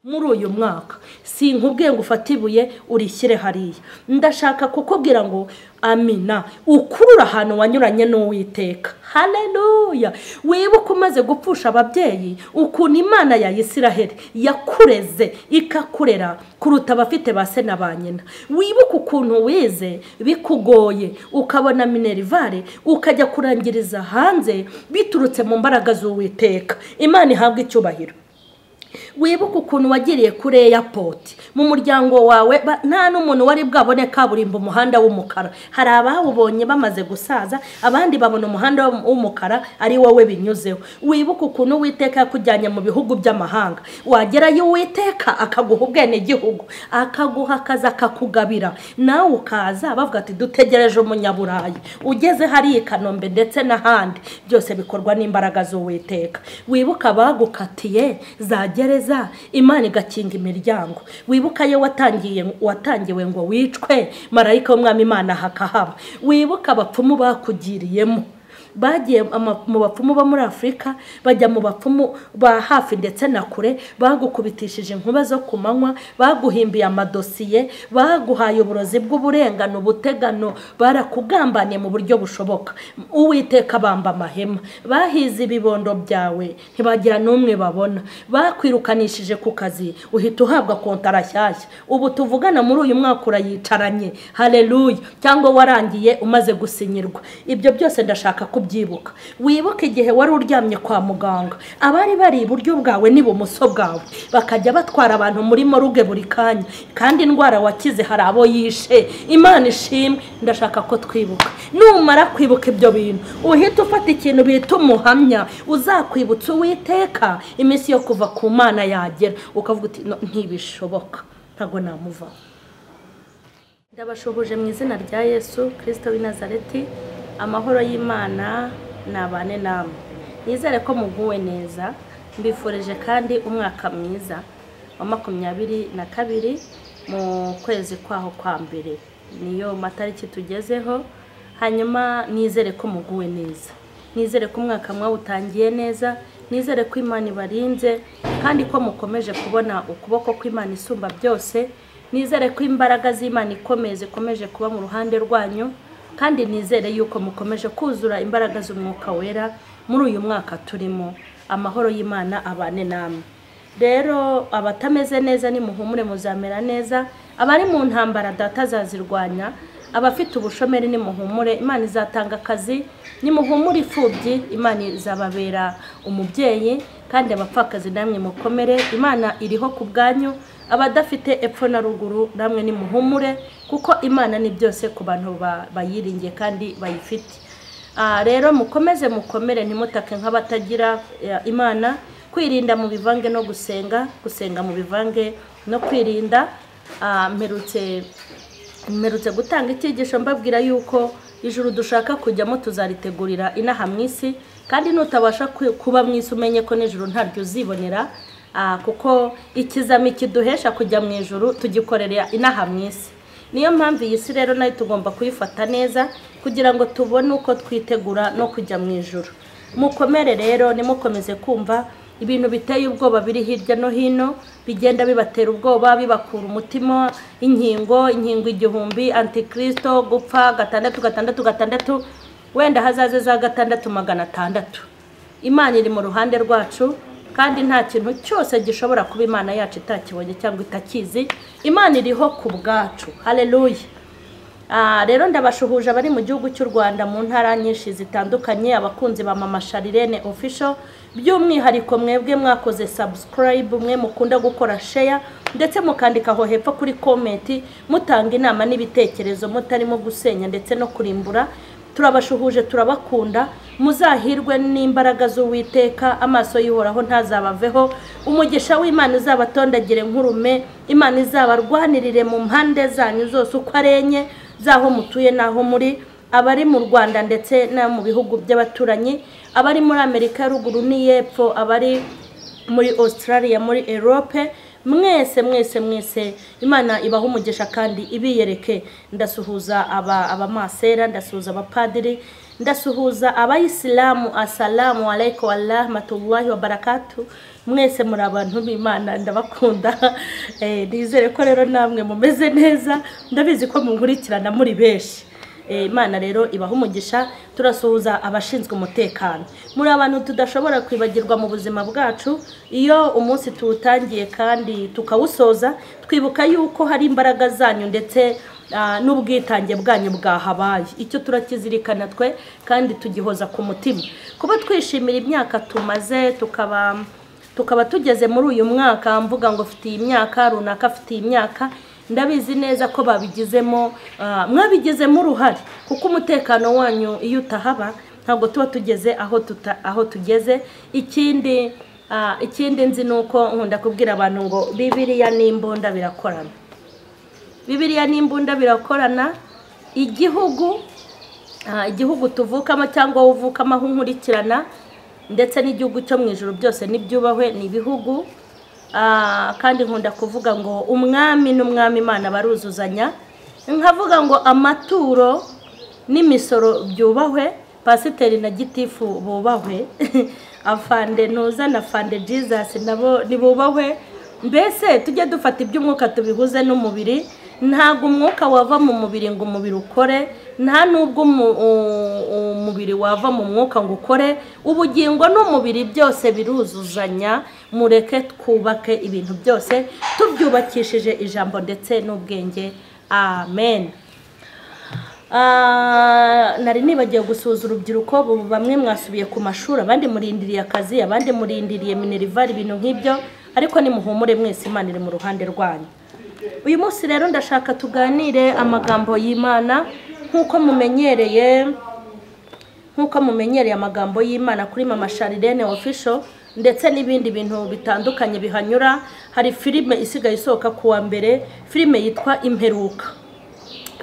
Muri uyu mwaka sinkubwiye ngo ufate ibuye urishyire hariya, ndashaka kukubwira ngo amina, ukurura ahantu wanyuranye n'Uwiteka. Haleluya! Wibuke umaze gupfusha ababyeyi ukuntu Imana ya Isiraheli yakureze ikakurera kuruta abafite ba se na ba nyina. Wibuke ukuntu wize bikugoye ukabona minerivare ukajya kurangiriza hanze biturutse mu mbaraga z'Uwiteka. Imana ihabwe icyubahiro. Wibuke ukuntu wagiriye kuri airport mu muryango wawe nta n'umuntu wari bwabone kaburimbo umuhanda w'umukara. Hari abawubonye bamaze gusaza, abandi babona umuhanda w'umukara ari wowe binyuzeho. Wibuke ukuntu Uwiteka yakujyanye mu bihugu by'amahanga, wagerayo Uwiteka akaguha ubwenegihugu, akaguha akazi, akakugabira, nawe ukaza bavuga ati dutegereje umunyaburayi. Ugeze hariya i Kanombe ndetse n'ahandi, byose bikorwa n'imbaraga z'Uwiteka. Wibuke abagukatiye za gereza, Imana igakinga imiryango. Wibuka yo watangiwe ngo wicwe, marayika w'Umwami Imana hakahaba. Wibuka abapfumu bakugiriyemo, bagiye mu bapfumu bo muri Afurika, bajya mu bapfumu ba hafi ndetse na kure, bagukubitishije inkuba zo ku manywa, baguhimbiye amadosiye, baguhaye uburozi bw'uburengano, ubutegano, barakugambaniye mu buryo bushoboka. Uwiteka bamba amahema, bahize ibibondo byawe ntibagira n'umwe babona, bakwirukanishije ku kazi uhita uhabwa kontara nshyashya. Ubu tuvugana muri uyu mwaka urayicaranye, haleluya, cyangwa warangiye umaze gusinyirwa. Ibyo byose ndashaka kubyibuka. Wibuke igihe wari uryamye kwa muganga, abari bari iburyo bwawe n'ibumoso bwawe bakajya batwara abantu muri moruge buri kanya, kandi indwara wakize hari abo yishe. Imana ishimwe. Ndashaka ko twibuka. Numara kwibuka ibyo bintu uhita ufata ikintu bita umuhamya uzakwibutsa Uwiteka iminsi yo kuva ku Mana yagera, ukavuga uti ntibishoboka, ntago namuvaho. Ndabashuhuje mu izina rya Yesu Kristo w'i Nazareti. Amahoro y'Imana nabane namwe. Nizere ko muguwe neza, mbifurije kandi umwaka mwiza wa 2022 mu kwezi kwaho kwa mbere, niyo matariki tugezeho. Hanyuma nizere ko muguwe neza, nizere ko umwaka mwawutangiye neza, nizere ko Imana ibarinze kandi ko mukomeje kubona ukuboko kw'Imana isumba byose, nizere ko imbaraga z'Imana ikomeye zikomeje kuba mu ruhande rwanyu, kandi nizere yuko mukomeje kuzura imbaraga z'Umwuka Wera muri uyu mwaka turimo. Amahoro y'Imana abane namwe. Rero abatameze neza nimuhumure, muzamera neza. Abari mu ntambara data azazirwanya, abafite ubushomeri nimuhumure, Imana izatanga akazi. Nimuhumure imfubyi, Imana izababera umubyeyi, kandi abapfakazi namwe mukomere, Imana iriho ku bwanyu. Abadafite epfo na ruguru namwe nimuhumure, kuko Imana ni byose ku bantu bayiringiye kandi bayifite. Rero mukomeze mukomere, ntimutake nk'abatagira Imana. Kwirinda mu bivange no gusenga, gusenga mu bivange no kwirinda. Mperutse gutanga icyigisho mbabwira yuko ijuru dushaka kujyamo tuzaritegurira inaha mu isi, kandi nutabasha kuba mu isi umenye ko n'ijuru ntaryo uzibonera, kuko ikizami kiduhesha kujya mu ijuru tugikorera inaha mu isi. Niyo mpamvu iyi si rero nayo tugomba kuyifata neza kugira ngo tubone uko twitegura no kujya mu ijuru. Mukomere rero, nimukomeze kumva ibintu biteye ubwoba biri hirya no hino, bigenda bibatera ubwoba, bibakura umutima. Inkingo 1000, antikristo, gupfa 6 6 6, wenda hazaze za 6 600. Imana iri mu ruhande rwacu, kandi nta kintu cyose gishobora kuba Imana yacu itakibonye cyangwa itakizi. Imana iriho ku bwacu. Haleluya. Rero ndabashuhuje abari mu gihugu cy'u Rwanda mu ntara nyinshi zitandukanye, abakunzi ba Mama Charlene Official, by'umwihariko mwebwe mwakoze subscribe, mwe mukunda gukora share ndetse mukandika aho hepfo kuri comment, mutanga inama n'ibitekerezo mutarimo gusenya ndetse no kurimbura. Turabashuhuje, turabakunda. Muzahirwe n'imbaraga z'Uwiteka, amaso y'Uhoraho ntazabaveho, umugisha w'Imana uzabatondagire nk'urume, Imana izabarwanirire mu mpande zanyu zose uko ari enye, zaho mutuye naho muri, abari mu Rwanda ndetse no mu bihugu by'abaturanyi, abari muri Amerika ya ruguru n'iyepfo, abari muri Australia, muri Europe, mwese mwese mwese Imana ibaha umugisha kandi ibiyereke. Ndasuhuza abamasera, ndasuhuza abapadiri, Ndasuhuza abayisilamu, assalamu alaikum wa rahmatullahi wa barakatuh. Mwese muri abantu b'Imana, ndabakunda. Nizere ko rero namwe mumeze neza, ndabizi ko munkurikirana muri benshi. Imana rero ibaha umugisha. Turasuhuza abashinzwe umutekano, muri abantu tudashobora kwibagirwa mu buzima bwacu. Iyo umunsi tuwutangiye kandi tukawusoza, twibuka yuko hari imbaraga zanyu ndetse n'ubwitange bwanyu bwahabaye. Icyo turakizirikana twe kandi tugihoza ku mutima. Kuba twishimira imyaka tumaze, tukaba tugeze muri uyu mwaka, mvuga ngo mfite iyi myaka runaka, afite iyi myaka, ndabizi neza ko babigizemo, mwabigizemo uruhare, kuko umutekano wanyu iyo utahaba ntabwo tuba tugeze aho tugeze. Ikindi nzi nuko nkunda kubwira abantu ngo Bibiliya n'imbunda birakorana. Bibiliya n'imbunda birakorana. Igihugu tuvukamo cyangwa uvukamo aho nkurikirana, ndetse n'igihugu cyo mu ijuru, byose nibyubahwe, ni ibihugu. Kandi nkunda kuvuga ngo umwami n'umwami Imana baruzuzanya. Nkavuga ngo amaturo n'imisoro byubahwe, pasiteri na gitifu bubahwe, afande ntuza na afande Jesus nabo nibubahwe. Mbese tujye dufata iby'umwuka tubihuze n'umubiri. Ntabwo umwuka wava mu mubiri ngo umubiri ukore, nta nubwo umubiri wava mu mwuka ngo ukore. Ubugingo n'umubiri byose biruzuzanya. Mureke twubake ibintu byose tubyubakishije ijambo ndetse n'ubwenge. Amen. Nari nibagiye gusuhuza urubyiruko. Bamwe mwasubiye ku mashuri, abandi murindiriye akazi, abandi murindiriye minerval, ibintu nk'ibyo, ariko nimuhumure mwese, Imana iri mu ruhande rwanyu. Uyu munsi rero ndashaka tuganire amagambo y'Imana nk'uko mumenyereye amagambo y'Imana kuri Mama Charlene Official, ndetse n'ibindi bintu bitandukanye bihanyura. Hari filime isigaye isohoka kuwa mbere, filime yitwa Imperuka.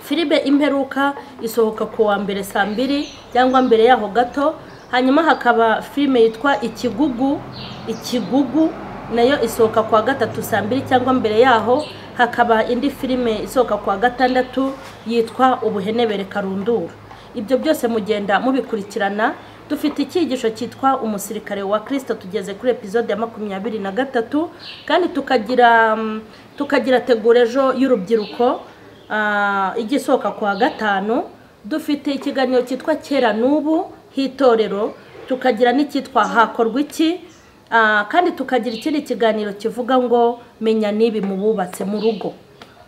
Filime Imperuka isohoka kuwa mbere saa 2 cyangwa mbere yaho gato. Hanyuma hakaba filime yitwa Ikigugu, Ikigugu nayo isohoka kuwa gatatu saa 2 cyangwa mbere yaho. Hakaba indi filime isohoka kuwa gatandatu yitwa Ubuhenebere Karundura. Ibyo byose mugenda mubikurikirana. Dufite icyigisho cyitwa Umusirikare wa Kristo, tugeze kuri episode ya 23, kandi tukagira tegura ejo y'urubyiruko igisohoka kuwa gatanu. Dufite ikiganiro cyitwa Kera n'ubu hitorero, tukagira n'icyitwa Hakorwa iki, kandi tukagira ikindi kiganiro kivuga ngo menya nibi mububatse mu rugo.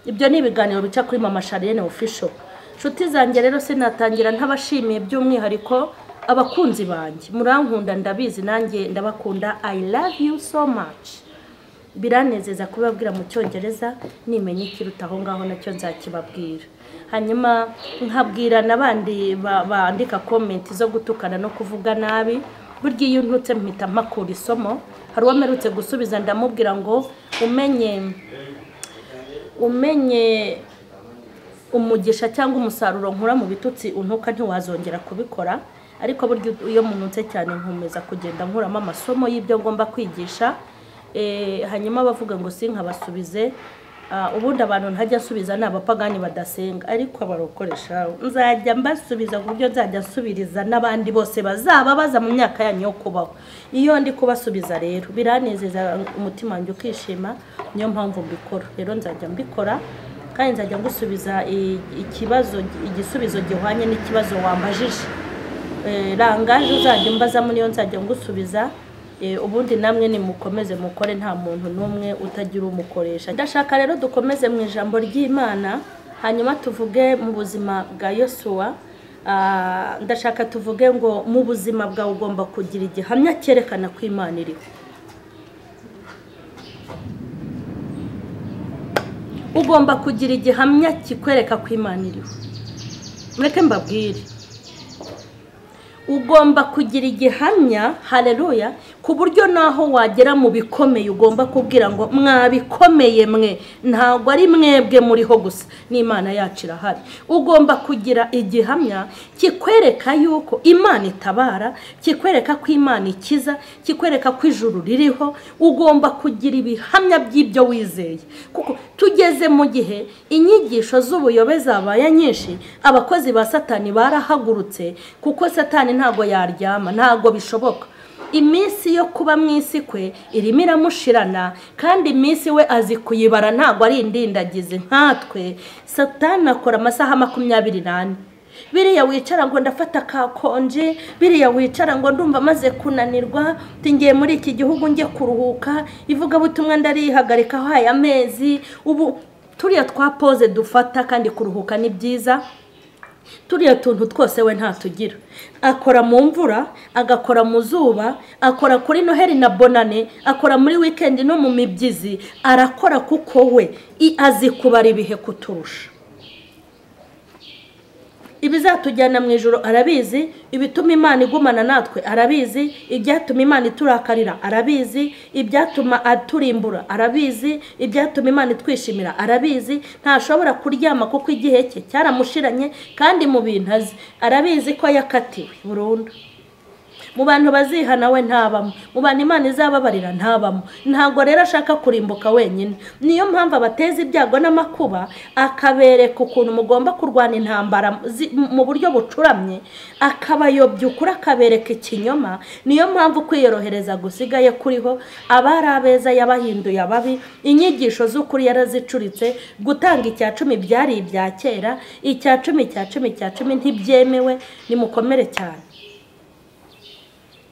Ibyo ni ibiganiro bica kuri Mama Charlene Official. Nshuti zanjye rero sinatangira ntabashimiye by'umwihariko abakunzi banjye. Murankunda ndabizi, nanjye ndabakunda. I love you so much. Biranezeza kubabwira mu Cyongereza, nimenye ikiruta aho ngaho nacyo nzakibabwira. Hanyuma nkabwira n'abandi bandika comment zo gutukana no kuvuga nabi. Burya iyo ntutse mpita mpakura isomo. Hari uwamerutse gusubiza ndamubwira ngo umenye umugisha cyangwa umusaruro nkura mu bitutsi untuka ntiwazongera kubikora. Ariko burya iyo munutse cyane nkomeza kugenda nkuramo amasomo y'ibyo ngomba kwigisha. Hanyuma bavuga ngo sinkabasubize. Ubundi abantu ntajya asubiza ni abapagani badasenga, ariko abarokoresha nzajya mbasubiza ku buryo nzajya nsubiriza n'abandi bose bazaba baza mu myaka yanyu yo kubaho. Iyo ndi kubasubiza rero biranezeza umutima wanjye ukishima, niyo mpamvu mbikora. Rero nzajya mbikora kandi nzajya ngusubiza ikibazo, igisubizo gihwanye n'ikibazo wambajije. Rangaje uzajya umbazamo niyo nzajya ngusubiza. Ubundi namwe ni mukomeze mukore, nta muntu n'umwe utagira umukoresha. Ndashaka rero dukomeze mu ijambo ry'Imana, hanyuma tuvuge mu buzima bwa Yosuwa. Ndashaka tuvuge ngo mu buzima bwawe ugomba kugira igihamya cyerekana ko Imana iriho. Ugomba kugira igihamya kikwereka ko Imana iriho. Mureke mbabwire, ugomba kugira igihamya, haleluya, ku buryo naho wagera mu bikomeye ugomba kubwira ngo mwabikomeye mwe, ntabwo ari mwebwe muriho gusa, n'Imana yacu irahari. Ugomba kugira igihamya kikwereka yuko Imana itabara, kikwereka ko Imana ikiza, kikwereka ko ijuru ririho. Ugomba kugira ibihamya by'ibyo wizeye, kuko Tugeze mu gihe inyigisho z'ubuyobe zabaye nyinshi, abakozi ba Satani barahagurutse, kuko Satani ntago yaryama, ntago bishoboka. Iminsi yo kuba mu isi kwe irimo iramushirana, kandi iminsi we azi kuyibara, ntago ari indindagizi nkatwe. Satani akora amasaha 24. Biriya wicara ngo ndafata kakonje, biriya wicara ngo ndumva maze kunanirwa, ngiye muri iki gihugu njye kuruhuka, ivugabutumwa ndarihagarika haya amezi. Ubu turiya twa pause dufata, kandi kuruhuka ni byiza. Turiya tuntu twose we ntatugira. Akora mu mvura, agakora mu zuba, akora kuri Noheli na Bonane, akora muri weekend no mu mibyizi, arakora kuko we azi kubara ibihe kuturusha. Ibizatujyana mu ijuru arabizi, ibituma Imana igumana natwe arabizi, ibyatuma Imana iturakarira arabizi, ibyatuma aturimbura arabizi, ibyatuma Imana itwishimira arabizi. Ntashobora kuryama kuko igihe cye cyaramushiranye, kandi mu bintu azi arabizi ko yakatiwe burundu. Mu bantu bazihana we ntabamo, mu bantu Imana izababarira ntabamo. Ntabwo rero ashaka kurimbuka wenyine. Niyo mpamvu abateza ibyago n'amakuba, akabereka ukuntu mugomba kurwana intambara mu buryo bucuramye, akabayobya ukuri, akabereka ikinyoma. Niyo mpamvu kwiyorohereza gusigaye kuriho. Abari abeza yabahinduye ababi, inyigisho z'ukuri yarazicuritse. Gutanga icya 10 byari ibya kera, icya 10 cya 10 cya 10 ntibyemewe. Nimukomere cyane.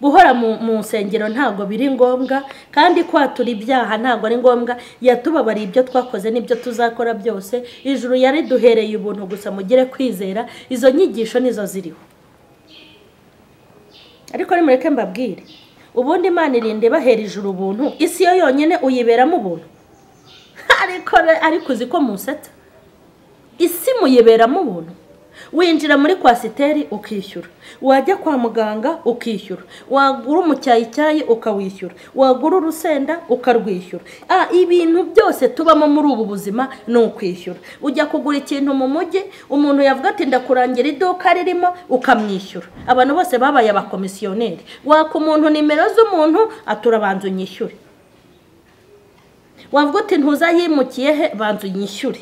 Guhora mu nsengero ntago biri ngombwa, kandi kwatura ibyaha ntago ari ngombwa. Yatubabariye ibyo twakoze n'ibyo tuzakora byose. Ijuru yariduhereye ubuntu gusa, mugire kwizera. Izo nyigisho nizo ziriho. Ariko nimureke mbabwire, ubundi Imana irinde bahera ijuru ubuntu, isi yo yonyine uyiberamo ubuntu. Ariko uzi ko musetsa, isi muyiberamo ubuntu. Winjira muri kwasiteri ukishyura, wajya kwa muganga ukishyura, wagura umucyayicyayi ukawishyura, wagura urusenda ukarwishyura. Ibintu byose tubamo muri ubu buzima ni ukwishyura. Ujya kugura ikintu mu mujyi, umuntu yavuga ati ndakurangira iduka ririmo, ukamwishyura. Abantu bose babaye abakomisiyoneri. Waka umuntu nimero z'umuntu, aturabanza unyishyure. Wavuga uti ntuzayimukiye he, banza unyishyure.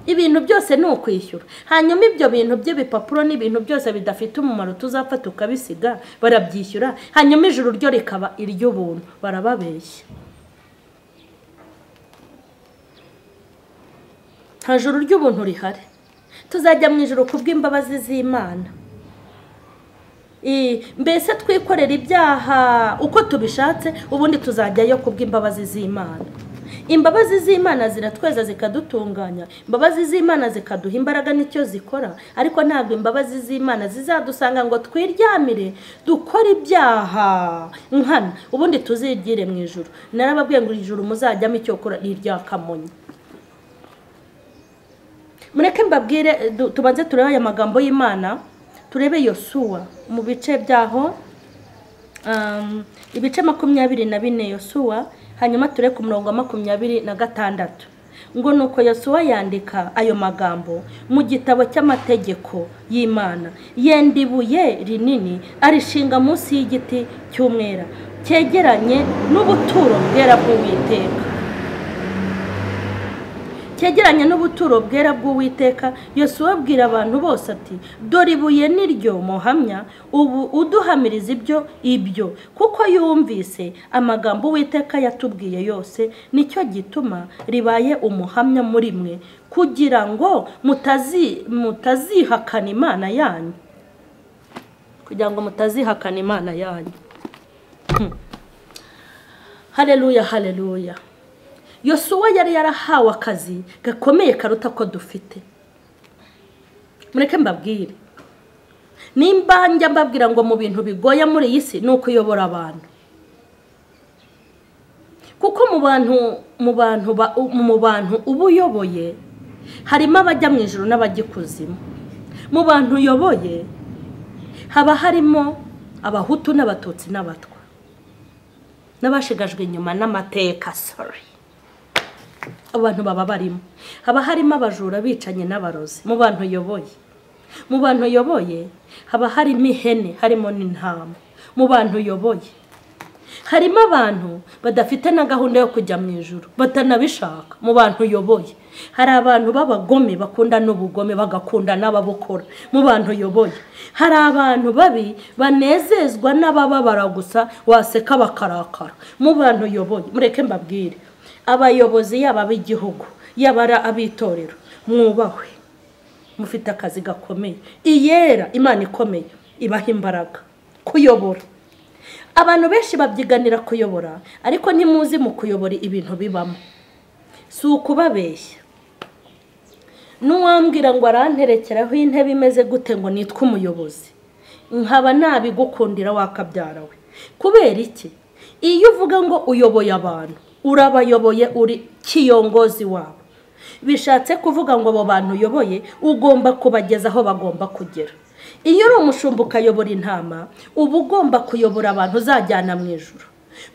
Ibintu byose ni ukwishyura. Hanyuma ibyo bintu by'ibipapuro n'ibintu byose bidafite umumaro tuzapfa tukabisiga, barabyishyura. Hanyuma ijuru ryo rikaba iry'ubuntu, barababeshya. Nta juru ry'ubuntu rihari. Tuzajya mu ijuru kubw'imbabazi z'Imana. Mbese twikorera ibyaha uko tubishatse, ubundi tuzajyayo kubw'imbabazi z'Imana. Imbabazi z'Imana ziratweza zikadutunganya, imbabazi z'Imana zikaduha imbaraga nicyo zikora. Ariko ntabwo imbabazi z'Imana zizadusanga ngo twiryamire dukore ibyaha nkana, ubundi tuzigire mu ijuru. Narababwiye ngo ijuru muzajyamo icyo kora ni irya Kamonyi. Mureke mbabwire, tubanze turebe aya magambo y'Imana, turebe Yosuwa mu bice byaho, ibice 24 Yosuwa, hanyuma ture ku murongo wa 26. Ngo nuko Yosuwa yandika ayo magambo mu gitabo cy'amategeko y'Imana, yenda ibuye rinini arishinga munsi y'igiti cy'umwera cyegeranye n'ubuturo bwera bw'Uwiteka. Cyegeranye n'ubuturo bwera bw'Uwiteka. Yosuwa abwira abantu bose ati dore ibuye niryo muhamya ubu uduhamiriza ibyo, kuko yumvise amagambo Uwiteka yatubwiye yose, nicyo gituma ribaye umuhamya muri mwe, kugira ngo mutazihakana Imana yanyu. Kugira ngo mutazihakana Imana yanyu. Haleluya, haleluya. Yosuwa yari yarahawe akazi gakomeye karuta ko dufite. Mureke mbabwire, nimba njya mbabwira ngo mu bintu bigoye muri iyi si ni ukuyobora abantu, kuko mu bantu uba uyoboye harimo abajya mu ijuru n'abajya ikuzimu. Mu bantu uyoboye haba harimo abahutu n'abatutsi n'abatwa n'abashigajwe inyuma n'amateka, sorry, abantu baba barimo. Haba harimo abajura bicanye n'abarozi mu bantu uyoboye. Mu bantu uyoboye haba harimo ihene, harimo n'intama mu bantu uyoboye. Harimo abantu badafite na gahunda yo kujya mu ijuru, batanabishaka mu bantu uyoboye. Hari abantu b'abagome bakunda n'ubugome bagakunda n'ababukora mu bantu uyoboye. Hari abantu babi banezezwa n'abababara gusa, waseka bakarakara mu bantu uyoboye. Mureke mbabwire, abayobozi yaba ab'igihugu yaba ab'itorero, mwubahwe, mufite akazi gakomeye. Iyera Imana ikomeye ibaha imbaraga kuyobora. Abantu benshi babyiganira kuyobora, ariko ntimuzi mu kuyobora ibintu bibamo. Si ukubabeshya. N'uwambwira ngo aranterekeraho intebe imeze gute ngo nitwe umuyobozi, nkaba nabigukundira wakabyara we. Kubera iki? Iyo uvuga ngo uyoboye abantu, urabayoboye, uri kiyongozi wabo. Bishatse kuvuga ngo abo bantu uyoboye ugomba kubageza aho bagomba kugera. Iyo uri umushumba ukayobora intama, uba ugomba kuyobora abantu uzajyana mu ijuru.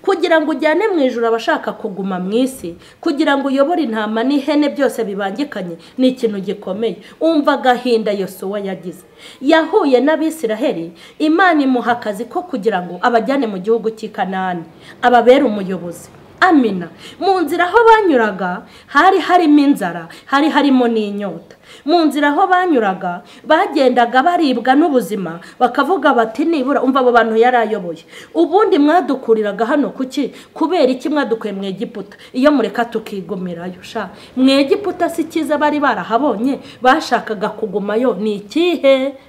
Kugira ngo ujyane mu ijuru abashaka kuguma mu isi, kugira ngo uyobore intama n'ihene byose bibangikanye, ni ikintu gikomeye. Umva agahinda Yosuwa yagize. Yahuye n'Abisiraheli, Imana imuha akazi ko kugira ngo abajyane mu gihugu cy'i Kanani, ababere umuyobozi. Amina. Mu nzira aho banyuraga hari harimo inzara, hari harimo n'inyota. Mu nzira aho banyuraga bagendaga baribwa n'ubuzima, bakavuga bati nibura. Umva abo bantu yarayoboye. Ubundi mwadukuriraga hano kuki? Kubera iki mwadukuye mu Egiputa? Iyo mureka tukigumirayo. Sha, mu Egiputa si cyiza bari barahabonye, bashakaga kugumayo ni ikihe?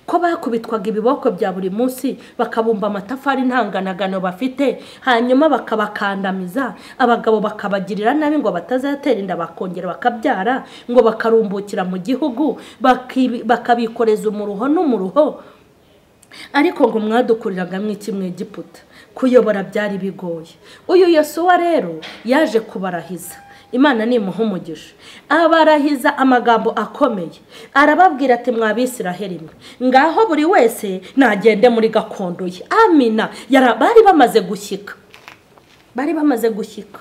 Ko bakubitwaga ibiboko bya buri munsi, bakabumba amatafari ntanganagano bafite, hanyuma bakabakandamiza, abagabo bakabagirira nabi ngo batazatera inda, bakongera bakabyara, ngo bakarumbukira mu gihugu, bakabikoreza umuruho n'umuruho. Ariko ngo mwadukuriraga mwiki mu Egiputa? Kuyobora byari bigoye. Uyu Yosuwa rero yaje kubarahiza. Imana nimuha umugisha. Abarahiza amagambo akomeye. Arababwira ati mwa Bisiraheli mwe, ngaho buri wese nagende muri gakondo ye. Amina. Bari bamaze gushyika. Bari bamaze gushyika.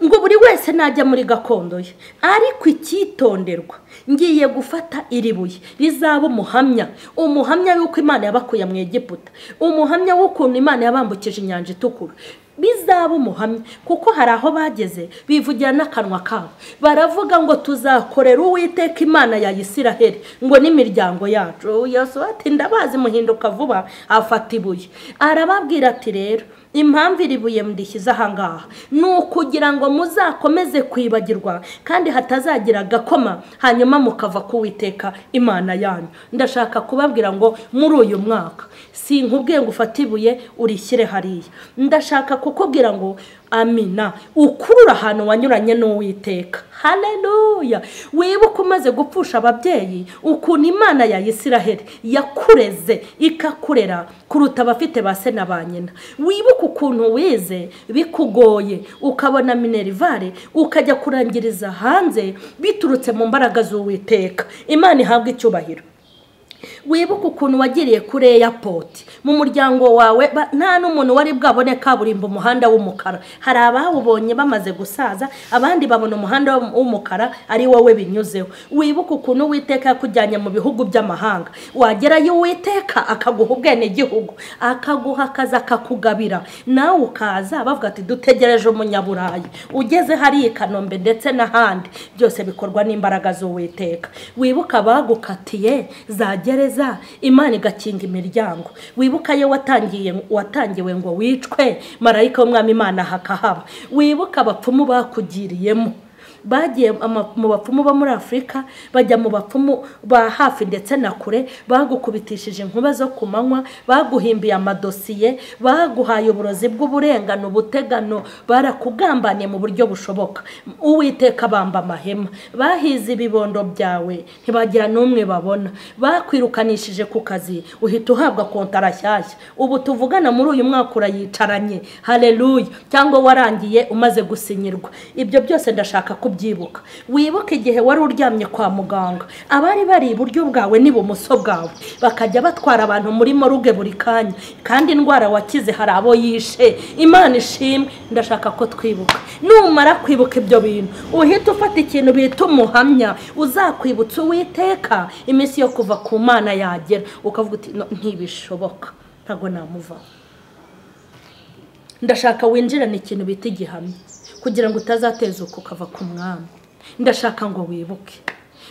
Ngo buri wese najya muri gakondo ye. Ariko icyitonderwa, ngiye gufata iri buye rizaba umuhamya, umuhamya w'uko Imana yabakuye mu Egiputa, umuhamya w'ukuntu Imana yabambukije inyanja itukura. Bizaba umuhamya, kuko hari aho bageze bivugira n'akanwa kabo, baravuga ngo tuzakorera Uwiteka Imana ya Isiraheli ngo n'imiryango yacu. Yosuwa ati ndabazi muhinduka vuba. Afata ibuye arababwira ati rero impamvu iri buye ndishyize aha ngaha ni ukugira ngo muzakomeze kwibagirwa, kandi hatazagira agakoma, hanyuma mukava ku Uwiteka Imana yanyu. Ndashaka kubabwira ngo muri uyu mwaka sinkubwiye ngo ufate ibuye urishyire hariya. Ndashaka kukubwira ngo amina, ukurura ahantu wanyuranye n'Uwiteka. Haleluya. Wibuke umaze gupfusha ababyeyi, ukuntu Imana ya Isiraheli yakureze ikakurera kuruta abafite ba se na ba nyina. Wibuke ukuntu wize bikugoye, ukabona minerivare ukajya kurangiriza hanze biturutse mu mbaraga z'Uwiteka. Imana ihabwe icyubahiro. Wibuke ukuntu wagiriye kuri airport mu muryango wawe, nta n'umuntu wari bwabone kaburimbo umuhanda w'umukara. Hari abawubonye bamaze gusaza, abandi babona umuhanda w'umukara ari wowe binyuzeho. Wibuke ukuntu Uwiteka yakujyanye mu bihugu by'amahanga, wagerayo Uwiteka akaguha ubwenegihugu, akaguha akazi, akakugabira, nawe ukaza bavuga ati dutegereje umunyaburayi. Ugeze hariya i Kanombe ndetse n'ahandi, byose bikorwa n'imbaraga z'Uwiteka. Wibuke abagukatiye za gereza, Imana igakinga imiryango. Wibuka yo watangiwe ngo wicwe, marayika w'Umwami Imana hakahaba. Wibuka abapfumu bakugiriyemo, bagiye mu bapfumu bo muri Afurika, bajya mu bapfumu ba hafi ndetse na kure, bagukubitishije inkuba zo ku manywa, baguhimbiye amadosiye, baguhaye uburozi bw'uburengano, ubutegano, barakugambaniye mu buryo bushoboka. Uwiteka bamba amahema, bahize ibibondo byawe ntibagira n'umwe babona, bakwirukanishije ku kazi uhita uhabwa kontara nshyashya. Ubu tuvugana muri uyu mwaka urayicaranye. Haleluya. Cyangwa warangiye umaze gusinyirwa. Ibyo byose ndashaka kubyibuka. Wibuke igihe wari uryamye kwa muganga, abari bari iburyo bwawe n'ibumoso bwawe bakajya batwara abantu muri moruge buri kanya, kandi indwara wakize hari abo yishe. Imana ishimwe. Ndashaka ko twibuka. Numara kwibuka ibyo bintu, uhita ufata ikintu bita umuhamya uzakwibutsa Uwiteka iminsi yo kuva ku Mana yagera, ukavuga uti ntibishoboka, ntago namuvaho. Ndashaka winjirane ikintu bita igihamya kugira ngo utazatezuka ukava ku mwami. Ndashaka ngo wibuke,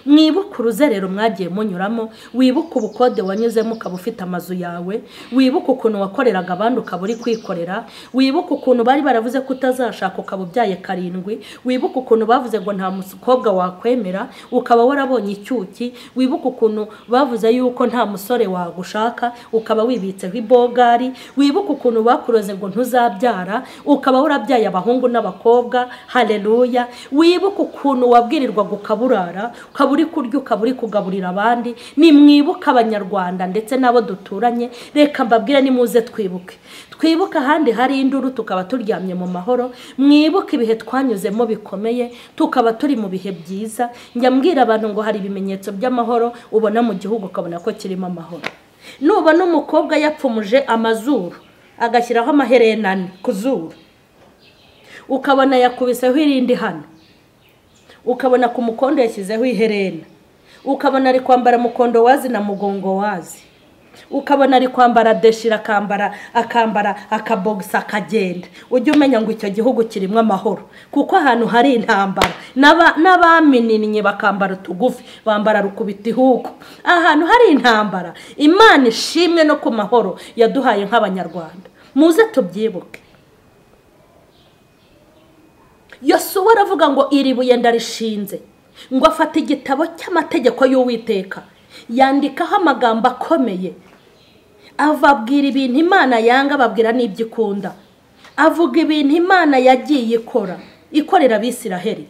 mwibuke uruzerero mwagiye munyuramo, wibuke ubukode wanyuzemo ukaba ufite amazu yawe, wibuke ukuntu wakoreraga abandi ukaba uri kwikorera, wibuke ukuntu bari baravuze ko utazashaka ukaba ubyaye 7, wibuke ukuntu bavuze ngo nta mukobwa wakwemera ukaba warabonye icyuki, wibuke ukuntu bavuze yuko nta musore wagushaka ukaba wibitseho ibogari, wibuke ukuntu bakuroze ngo ntuzabyara ukaba warabyaye abahungu n'abakobwa. Haleluya. Wibuke ukuntu wabwirirwa gukaburara ukaba uri kurya ukaba uri kugaburira abandi. Nimwibuka abanyarwanda ndetse n'abo duturanye, reka mbabwire nimuze twibuke. Twibuke ahandi hari induru tukaba turyamye mu mahoro, mwibuke ibihe twanyuzemo bikomeye tukaba turi mu bihe byiza. Njya mbwira abantu ngo hari ibimenyetso by'amahoro ubona mu gihugu ukabona ko kirimo amahoro. Nubona umukobwa yapfumuje amazuru agashyiraho amaherena ane ku zuru, ukabona yakubiseho irindi hano, ukabona ku mukondo yashyizeho iherena, ukabona ari kwambara mukondo wazi na mugongo wazi, ukabona ari kwambara deshira akambara akabogisa akagenda, ujye umenya ngo icyo gihugu kirimo amahoro. Kuko ahantu hari intambara n'abamininnye bakambara utugufi bambara rukubita ihugu. Ahantu hari intambara, Imana ishimwe no ku mahoro yaduhaye nk'abanyarwanda. Muze tubyibuke. Yosuwa aravuga ngo iri buye ndarishinze, ngo afata igitabo cy'amategeko y'Uwiteka yandikaho amagambo akomeye, avabwira ibintu Imana yanga, ababwira n'ibyo ikunda, avuga ibintu Imana yagiye ikora ikorera Abisiraheli.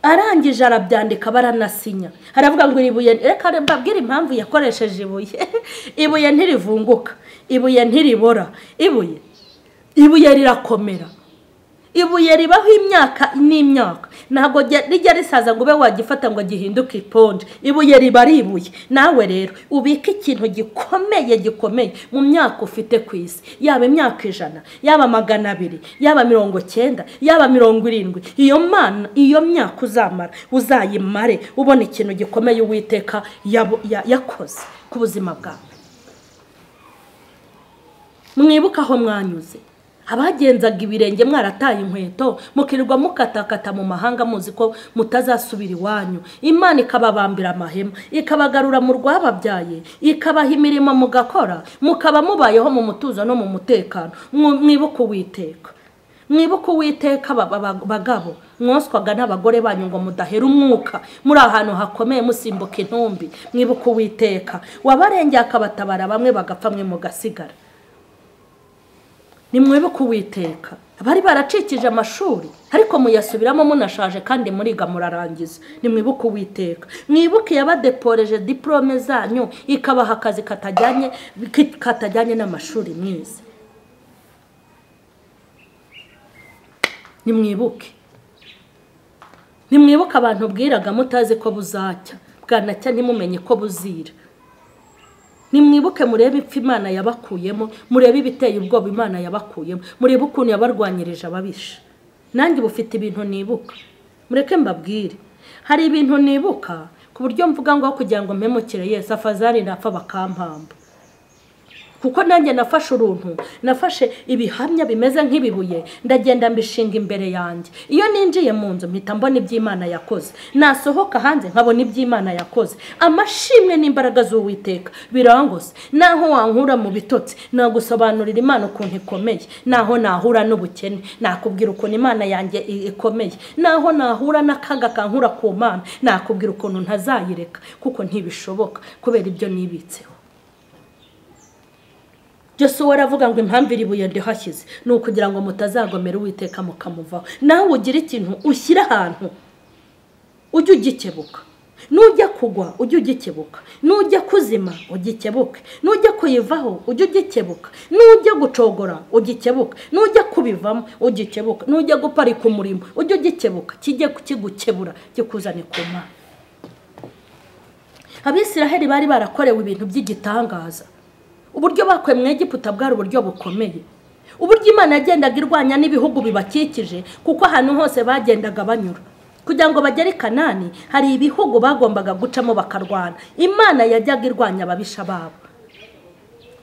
Arangije arabyandika baranasinya. Aravuga ngo iri buye, reka mbabwire impamvu yakoresheje ibuye. Ibuye ntirivunguka, ibuye ntiribora, ibuye rirakomera. Ibuye ribaho imyaka n'imyaka, ntabwo rijya risaza ngo ube wagifata ngo gihinduke iponje. Ibuye riba ari ibuye. Nawe rero ubike ikintu gikomeye gikomeye mu myaka ufite ku isi, yaba imyaka 100, yaba 200, yaba 90, yaba 70. Iyo mana, iyo myaka uzamara uzayimare ubona ikintu gikomeye Uwiteka yakoze ku buzima bwawe. Mwibuke aho mwanyuze, abagenzaga ibirenge mwarataye inkweto, mukirirwa mukatakata mu mahanga muzi ko mutazasubira iwanyu. Imana ikababambira amahema, ikabagarura mu rwababyaye, ikabaha imirimo mugakora, mukaba mubayeho mu mutuzo no mu mutekano. Mwibuke Uwiteka, mwibuke Uwiteka bagabo mwoswaga n'abagore banyu ngo mudahera umwuka muri ahantu hakomeye musimbuka intumbi. Mwibuke Uwiteka wabarengeye akabatabara, bamwe bagapfa mwe mugasigara. Nimwibuke Uwiteka abari baracikije amashuri ariko muyasubiramo munashaje kandi muriga murarangiza. Nimwibuke Uwiteka, mwibuke yabadeporeje diplome zanyu ikabaha akazi katajyanye n'amashuri mwize. Nimwibuke, nimwibuke abantu bwiraga mutazi ko buzacya, bwanacya ntimumenye ko buzira. Nimwibuke murebe ipfa Imana yabakuyemo, murebe ibiteye ubwoba Imana yabakuyemo, murebe ukuntu yabarwanyirije ababisha. Nanjye bufite ibintu nibuka, mureke mbabwire. Hari ibintu nibuka ku buryo mvuga ngo kugira ngo mpemukire Yesu afazari napfa bakampamba. Kuko nanjye nafashe uruntu, nafashe ibihamya bimeze nk'ibibuye, ndagenda mbishinga imbere yanjye. Iyo ninjiye mu nzu mpita mbona iby'Imana yakoze, nasohoka hanze nkabona iby'Imana yakoze. Amashimwe n'imbaraga z'Uwiteka birangose. Naho wankura mu bitotsi nagusobanurira Imana ukuntu ikomeye, naho nahura n'ubukene nakubwira ukuntu Imana yanjye ikomeye, naho nahura n'akaga kankura ku Mana nakubwira ukuntu ntazayireka, kuko ntibishoboka kubera ibyo nibitseho. Yosuwa aravuga ngo impamvu iri buye ndihashyize ni ukugira ngo mutazagomera Uwiteka mukamuvaho. Nawe ugira ikintu ushyira ahantu ujye ugikebuka, nujya kugwa ujye ugikebuka, nujya kuzima ugikebuke, nujya kuyivaho ujye ugikebuka, nujya gucogora ugikebuka, nujya kubivamo ugikebuka, nujya guparika umurimo ujye ugikebuka, kijye kigukebura kikuzane ku Mana. Abisiraheli bari barakorewe ibintu by'igitangaza. Uburyo bakwe mu Egiputa bwari uburyo bukomeye, uburyo Imana yagendaga irwanya n'ibihugu bibakikije, kuko ahantu hose bagendaga banyura kugira ngo bagere i Kanani hari ibihugu bagombaga gucamo bakarwana. Imana yajyaga irwanya ababisha babo,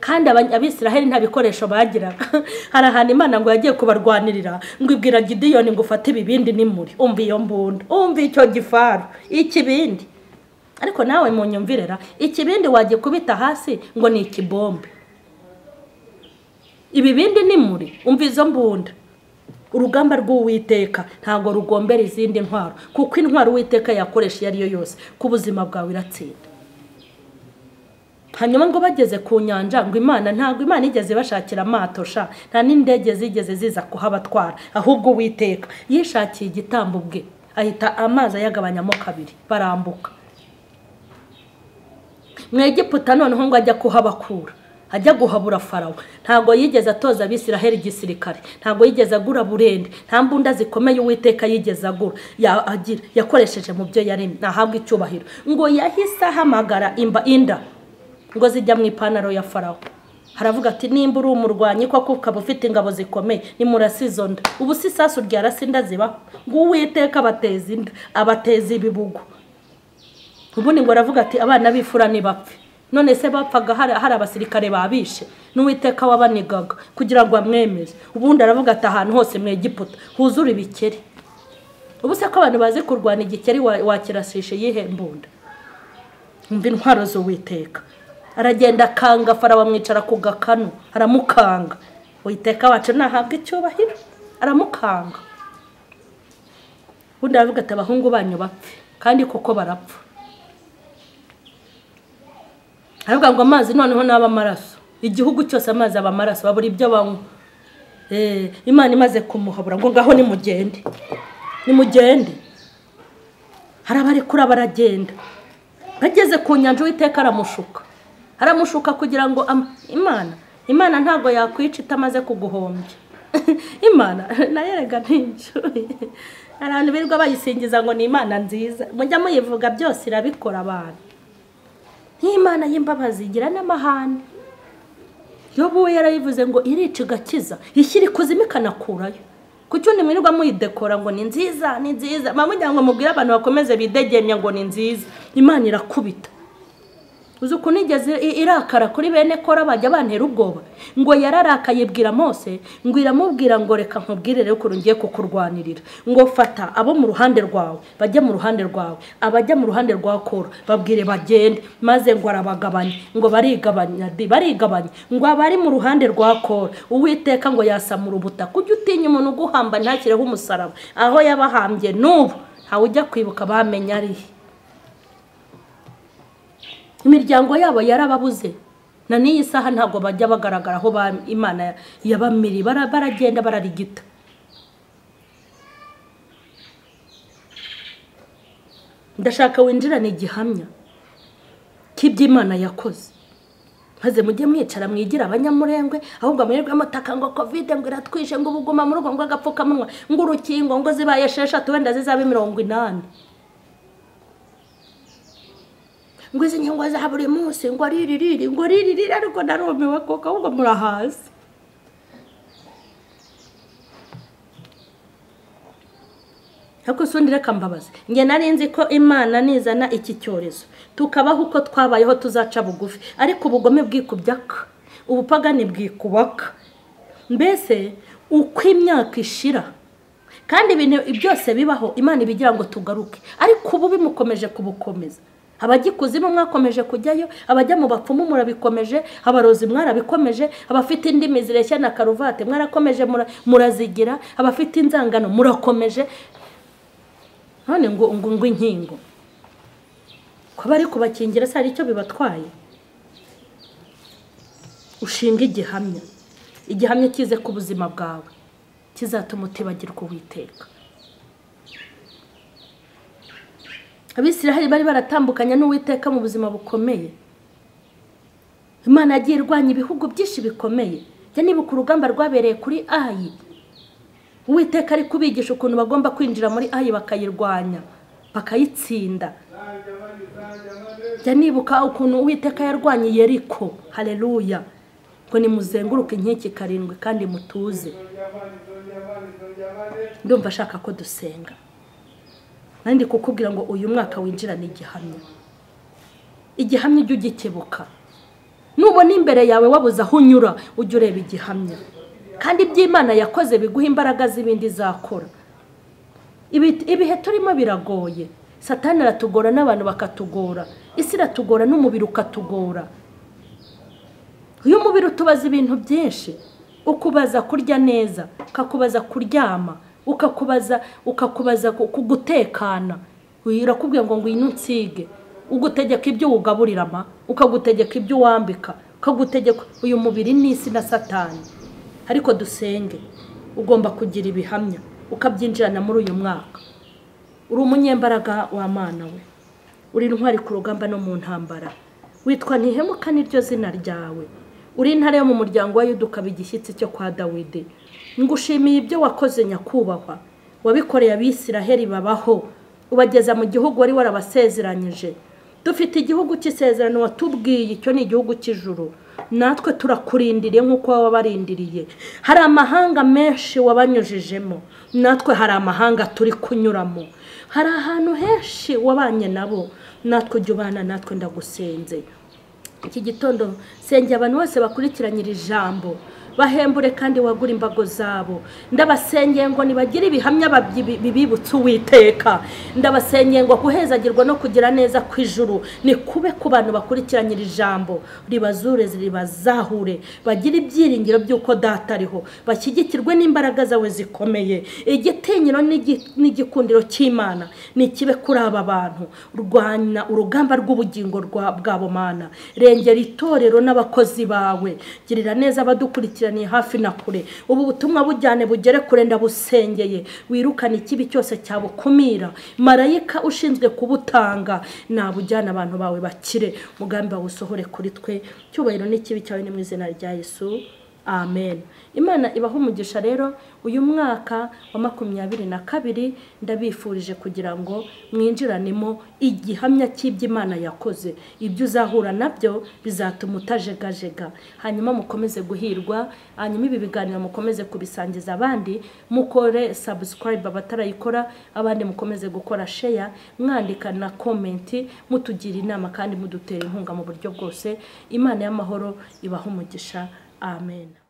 Kandi Abisiraheli nta bikoresho bagiraga. Hari ahantu Imana ngo yagiye kubarwanirira ngo ibwira Gideyoni ngo ufate ibibindi n'imuri. Umva iyo mbunda, umva icyo gifaru, ikibindi. Ariko nawe munyumvirera, ikibindi wagikubita hasi ngo ni ikibombe. Ibibindi n'imuri, umva izo mbunda. Urugamba rw'Uwiteka ntago rugombera izindi ntwaro, kuko intwaro Uwiteka yakoresha iyo ariyo yose ku buzima bwawe iratsinda. Hanyuma ngo bageze ku nyanja ngo Imana ntago Imana igeze bashakira amato sha, nta n'indege zigeze ziza kuhabatwara, ahubwo Uwiteka yishakiye igitambo bwe ahita amazi ayagabanyamo kabiri barambuka. Mu Egiputa noneho ngo ajya kuhabakura, ajya guhabura Farawo, ntago yigeze atoza Abisiraheli igisirikare, ntago yigeze agura burende, nta mbunda zikomeye Uwiteka yigeze agura, agira yakoresheje mu byo yaremye, nahabwa icyubahiro. Ngo yahise ahamagara inda ngo zijya mu ipantaro ya Farawo. Haravuga ati nimba uri umurwanyi koko ukaba ufite ingabo zikomeye nimurasi izo nda. Ubu si isasu ryarasa inda zibaho, ngo Uwiteka abateza inda, abateza ibibugu. Ubundi ngo aravuga ati abana b'ifura ntibapfe. None se bapfaga hari abasirikare babishe, n'Uwiteka wabanigaga kugira ngo amwemeze. Ubundi aravuga ati ahantu hose mu Egiputa huzura ibikeri. Ubu se ko abantu bazi kurwana igikeri wakirasishe yihe mbunda? Umva intwaro z'Uwiteka. Aragenda akanga Farawo amwicara ku gakanu, aramukanga. Uwiteka wacu nahabwa icyubahiro, aramukanga. Ubundi aravuga ati abahungu banyu bapfe, kandi koko barapfa. Aravuga ngo amazi noneho naba amaraso, igihugu cyose amazi aba amaraso, babura ibyo banywa. Imana imaze kumuhabura ngo ngaho nimugende, nimugende. Harabarekura baragenda. Bageze ku nyanja Uwiteka aramushuka, aramushuka kugira ngo Imana ntago yakwica itamaze kuguhombya. Imana nayo erega ntinjo. Abantu birirwa bayisingiza ngo ni Imana nziza, mujya muyivuga byose irabikora abantu. Imana y'imbabazi igira n'amahane. Yobu yarayivuze ngo irica igakiza, ishyira ikuzimu ikanakurayo. Kuki undi mwirirwa muyidekora ngo ni nziza, ni nziza? Mama ngo mubwire abantu bakomeze bidegemya ngo ni nziza. Imana irakubita. Uzi ukuntu igeze irakara kuri bene Kora bajya bantera ubwoba. Ngo yararakaye ibwira Mose, ngo iramubwira ngo reka nkubwire rero ukuntu ngiye kukurwanirira. Ngo fata abo mu ruhande rwawe, bajye mu ruhande rwawe, abajya mu ruhande rwa Kora babwire bagende, maze ngo arabagabanye, ngo barigabanya, barigabanya. Ngo abari mu ruhande rwa Kora, Uwiteka ngo yasamura ubutaka. Ujye utinya umuntu uguhamba ntakireho umusaraba. Aho yabahambye n'ubu ntawe ujya kwibuka bamenya ari. Imiryango yabo yarababuze, na n'iyi saha ntabwo bajya bagaragara aho Imana yabamiri, baragenda bararigita. Ndashaka winjirane igihamya cy'iby'Imana yakoze, maze mujye mwicara mwigira abanyamurengwe, ahubwo mwirirwe mutaka ngo Covid ngo iratwishe, ngo ubuguma mu rugo, ngo agapfukamunwa, ngo urukingo ngo zibaye 6 wenda zizabe 80. Ngo izi nkingo za buri munsi ngo riririri ngo riririri, ariko narumiwe koko, ahubwo murahazi. Ariko sundi reka mbabaze, nge nari nzi ko Imana nizana iki cyorezo tukabaho uko twabayeho tuzaca bugufi, ariko ubugome bwikubyaka, ubupagani bwikubaka. Mbese uko imyaka ishira kandi ibintu byose bibaho, Imana ibigira ngo tugaruke, ariko ubu bimukomeje kubukomeza. Abajya ikuzimu mwakomeje kujyayo, abajya mu bapfumu murabikomeje, abarozi mwarabikomeje, abafite indimi zireshya na karuvati mwarakomeje murazigira, abafite inzangano murakomeje. None ngo ngo inkingo ko bari kubakingira se hari icyo bibatwaye? Ushinga igihamya, igihamya kize ku buzima bwawe kizatuma utibagirwa Uwiteka. Abisiraheli bari baratambukanye n'Uwiteka mu buzima bukomeye. Imana yagiye irwanya ibihugu byinshi bikomeye. Jya nibuka urugamba rwabereye kuri Ayi. Uwiteka ari kubigisha ukuntu bagomba kwinjira muri Ayi bakayirwanya, bakayitsinda. Jya nibuka ukuntu Uwiteka yarwanye Yeriko. Haleluya. Ngo nimuzenguruke inkike 7 kandi mutuze. Ndumva ashaka ko dusenga. Nandi kukubwira ngo uyu mwaka winjirane igihamya. Igihamya ujye ugikebuka. Nubona imbere yawe wabuze aho unyura, ujye ureba igihamya. Kandi iby'Imana yakoze biguha imbaraga z'ibindi izakora. Ibihe turimo biragoye. Satani aratugora n'abantu bakatugora. Isi iratugora n'umubiri ukatugora. Uyu mubiri utubaza ibintu byinshi. Ukubaza kurya neza, ukakubaza kuryama, ukakubaza kugutekana. Urakubwiye ngo ngwino unsige. Ugutegeka ibyo ugaburira ma, ukagutegeka ibyo wambika, ukagutegeka. Uyu mubiri n'isi na Satani. Ariko dusenge, ugomba kugira ibihamya ukabyinjirana muri uyu mwaka. Uri umunyembaraga wa Mana we, uri intwari ku rugamba no mu ntambara, witwa Ntihemuka niryo zina ryawe. Uri intare yo mu muryango wa Yuda, ukaba igishyitsi cyo kwa Dawidi. Ngushimiye ibyo wakoze nyakubahwa, wabikoreye Abisiraheli babaho, ubageza mu gihugu wari warabasezeranyije. Dufite igihugu cy'isezerano watubwiye, icyo ni igihugu cy'ijuru. Natwe turakurindiriye nk'uko wabarindiriye. Hari amahanga menshi wabanyujijemo, natwe hari amahanga turi kunyuramo. Hari ahantu henshi wabanye nabo, natwe ujya ubana natwe, ndagusenze. Iki gitondo sengera abantu bose bakurikiranye iri jambo, bahembure kandi wagura imbago zabo. Ndabasengeye ngo nibagire ibihamya bibibutsa Uwiteka. Ndabasengeye ngo guhezagirwa no kugira neza kw'ijuru ni kube ku bantu bakurikiranye iri jambo, ribazure ribazahure, bagire ibyiringiro by'uko Data ariho, bashyigikirwe n'imbaraga zawe zikomeye. Igitinyiro n'igikundiro cy'Imana ni kibe kuri aba bantu. Rwanya urugamba rw'ubugingo bwabo Mana, rengera itorero n'abakozi bawe, girira neza abadukurikira ni hafi na kure. Ubu butumwa bujyane bugere kure, ndabusengeye. Wirukane ikibi cyose cyabukumira. Marayika ushinzwe kubutanga nabujyana abantu bawe bakire. Mugambi wawe usohore kuri twe. Cyubahiro n'ikibi cyawe ni mu izina rya Yesu, amen. Imana ibaha umugisha. Rero uyu mwaka wa 2022 ndabifurije kugira ngo mwinjiranemo igihamya cy'iby'Imana yakoze. Ibyo uzahura nabyo bizatuma utajegajega. Hanyuma mukomeze guhirwa, hanyuma ibi biganiro mukomeze kubisangiza abandi, mukore subscribe abatarayikora, abandi mukomeze gukora share, mwandika na comment, mutugira inama kandi mudutera inkunga mu buryo bwose. Imana y'amahoro ibaha umugisha. Amen.